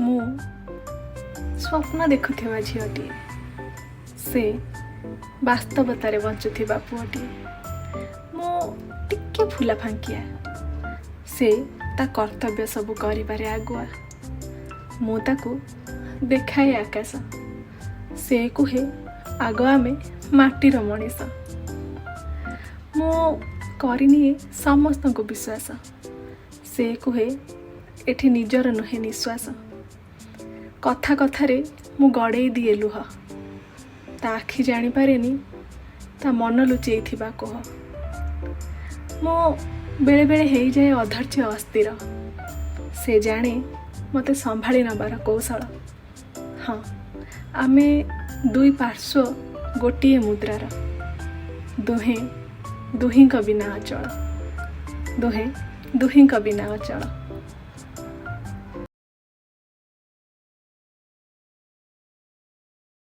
ମୁଁ ସ୍ୱପ୍ନ ଦେଖୁଥିବା ଝିଅଟିଏ, ସେ ବାସ୍ତବତାରେ ବଞ୍ଚୁଥିବା ପୁଅଟିଏ। ମୁଁ ଟିକେ ଫୁଲା ଫାଙ୍କିଆ, ସେ ତା କର୍ତ୍ତବ୍ୟ ସବୁ କରିବାରେ ଆଗୁଆ। ମୁଁ ତାକୁ ଦେଖାଏ ଆକାଶ, ସେ କୁହେ ଆଗ ଆମେ ମାଟିର ମଣିଷ। ମୁଁ କରିନିଏ ସମସ୍ତଙ୍କୁ ବିଶ୍ୱାସ, ସେ କୁହେ ଏଠି ନିଜର ନୁହେଁ ନିଶ୍ୱାସ। କଥା କଥାରେ ମୁଁ ଗଡ଼େଇ ଦିଏ ଲୁହ, ତା ଆଖି ଜାଣିପାରେନି ତା ମନ ଲୁଚେଇଥିବା କୋହ। ମୁଁ ବେଳେବେଳେ ହେଇଯାଏ ଅଧୈର୍ଯ୍ୟ, ଅସ୍ଥିର, ସେ ଜାଣେ ମୋତେ ସମ୍ଭାଳି ନେବାର କୌଶଳ। ହଁ, ଆମେ ଦୁଇ ପାର୍ଶ୍ୱ ଗୋଟିଏ ମୁଦ୍ରାର, ଦୁହେଁ ଦୁହିଁଙ୍କ ବିନା ଅଚଳ, ଦୁହେଁ ଦୁହିଁଙ୍କ ବିନା ଅଚଳ।